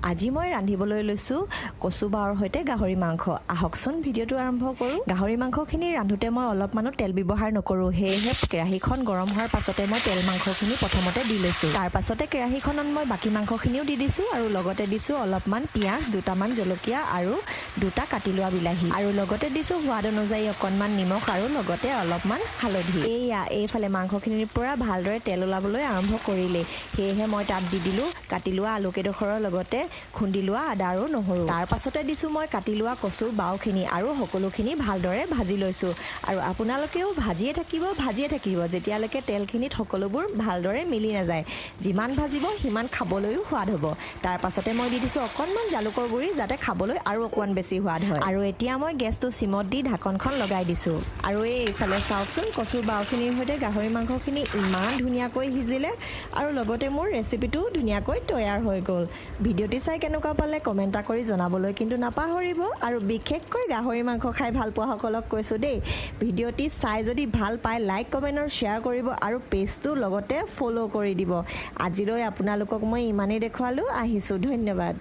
আজি মই ৰান্ধিবলৈ লৈছোঁ কচু বাঁহৰ সৈতে গাহৰি মাংস। আহকচোন, ভিডিঅ'টো আৰম্ভ কৰোঁ। গাহৰি মাংসখিনি ৰান্ধোতে মই অলপমানো তেল ব্যৱহাৰ নকৰোঁ। সেয়েহে কেৰাহীখন গৰম হোৱাৰ পাছতে মই তেল মাংসখিনি প্ৰথমতে দি লৈছোঁ। তাৰ পাছতে কেৰাহীখনত মই বাকী মাংসখিনিও দি দিছোঁ আৰু লগতে দিছোঁ অলপমান পিঁয়াজ, দুটামান জলকীয়া আৰু দুটা কাটি লোৱা বিলাহী আৰু লগতে দিছোঁ সোৱাদ অনুযায়ী অকণমান নিমখ আৰু লগতে অলপমান হালধি। এইয়া এইফালে মাংসখিনিৰ পৰা ভালদৰে তেল ওলাবলৈ আৰম্ভ কৰিলেই। সেয়েহে মই তাত দি দিলোঁ কাটি লোৱা আলুকেইডোখৰৰ লগতে খুন্দি লোৱা আদা আৰু নহৰু। তাৰ পাছতে দিছোঁ মই কাটি লোৱা কচুৰ বাওখিনি আৰু সকলোখিনি ভালদৰে ভাজি লৈছোঁ। আৰু আপোনালোকেও ভাজিয়ে থাকিব, ভাজিয়ে থাকিব, যেতিয়ালৈকে তেলখিনিত সকলোবোৰ ভালদৰে মিলি নাযায়। যিমান ভাজিব, সিমান খাবলৈও সোৱাদ হ'ব। তাৰ পাছতে মই দি দিছোঁ অকণমান জালুকৰ গুড়ি, যাতে খাবলৈ আৰু অকণমান বেছি সোৱাদ হয়। আৰু এতিয়া মই গেছটো চিমত দি ঢাকনখন লগাই দিছোঁ। আৰু এইফালে চাওকচোন, কচুৰ বাওখিনিৰ সৈতে গাহৰি মাংসখিনি ইমান ধুনীয়াকৈ সিজিলে আৰু লগতে মোৰ ৰেচিপিটোও ধুনীয়াকৈ তৈয়াৰ হৈ গ'ল। ভিডিঅ'টি চাই কেনেকুৱা পালে কমেণ্ট এটা কৰি জনাবলৈ কিন্তু নাপাহৰিব। আৰু বিশেষকৈ গাহৰি মাংস খাই ভাল পোৱাসকলক কৈছোঁ দেই, ভিডিঅ'টি চাই যদি ভাল পায়, লাইক, কমেণ্ট আৰু শ্বেয়াৰ কৰিব আৰু পেজটো লগতে ফ'ল' কৰি দিব। আজিলৈ আপোনালোকক মই ইমানেই দেখুৱালোঁ। আহিছোঁ, ধন্যবাদ।